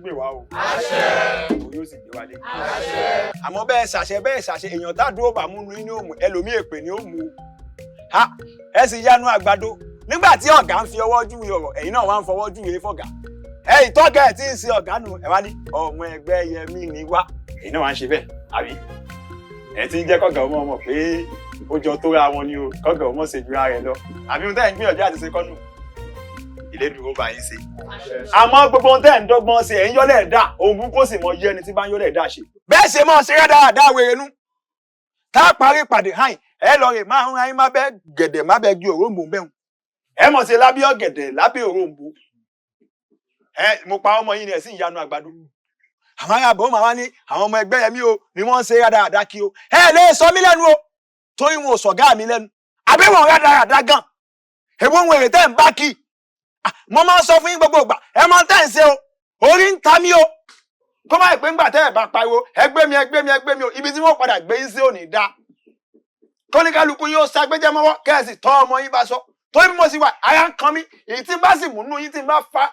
Gbé wa o. Òun yóò sì gbé wa dé. Àmọ́ bẹ́ẹ̀ ṣàṣẹ bẹ́ẹ̀ ṣàṣẹ, èèyàn tá dúró bá múnú inú òmù, ẹlòmíì èpè ni ó mú o. Ha, ẹ sì yanu àgbàdo nígbà tí ọ̀gá ń fi ọwọ́ júwe ọ̀rọ̀, ẹ̀yin náà wá ń fọwọ́ júwe fọ̀gá. Ẹ ìtọ́gà ẹ̀ tí ń ṣe ọ̀gá nù, ẹ wá ní ọmọ ẹgbẹ́ Yẹmí ni wá. Ẹ̀yin náà wá ń ṣe bẹ́ẹ̀, àbí? Ẹ ti ń jẹ́ kọ́gà ọmọ ọmọ pé ó jọ tó ra wọn ni o, kọ́gà ọmọ ṣe jura rẹ̀ lọ. Àbí ohun tẹ́ ẹ̀ ń gbìyànjú àti ṣe kọ́nù? Ìlédùn ó bá yín ṣe. Àmọ́ gbogbo ohun tẹ́ ẹ̀ ń dọ́gbọ́n ṣe, ẹ̀ ń yọ́lẹ̀ dà, òun bú kó sì mọ yé ẹni tí bá ń yọ́lẹ̀ dà ṣe. Bẹ́ẹ̀ ṣe mọ́ ṣe rádaràdá wèrè nú. Tá a parí ìpàdé hàn, ẹ lọ rè máa ń ra yín má bẹ́ gẹ̀dẹ̀ má bẹ́ gi òróǹbó bẹ́hùn. Ẹ mọ̀ sí lábẹ́ ọ̀gẹ̀dẹ̀ lábẹ́ òróǹbó. Ẹ mo pa ọmọ yín ni ẹ̀ sì ń yanu àgbàdo. Àwọn ará àbọ̀ máa wá ní àwọn ọmọ ẹgbẹ́ Yẹmí o ni wọ́n ń ṣe rádaràdá kí o. Ẹ lè sọ mí lẹ́nu o, torí wọn ò sọ̀gá mi lẹ́nu. Àbí wọn rádaràdá gan. Èwo ń wèrè tẹ́ ń bá kí? Mo máa ń sọ fún yín gbogbo ìgbà, ẹ máa ń tẹ̀ ń ṣe o, orí ń ta mí o. Kó má pé ńgbà tẹ́ ẹ̀ bá pariwo ẹgbẹ́ mi, ẹgbẹ́ mi, ẹgbẹ́ mi o, ibi tí wọ́n padà gbé yín sí ò ní dá. Kóníkálukú yín ó ṣàgbéjẹ́ mọ́wọ́, kẹ́ẹ̀sì tọ́ ọmọ yín bá sọ. Torí bí mo sì wà, ara ń kan mí, èyí tí n bá sì múnú yín tí n bá fa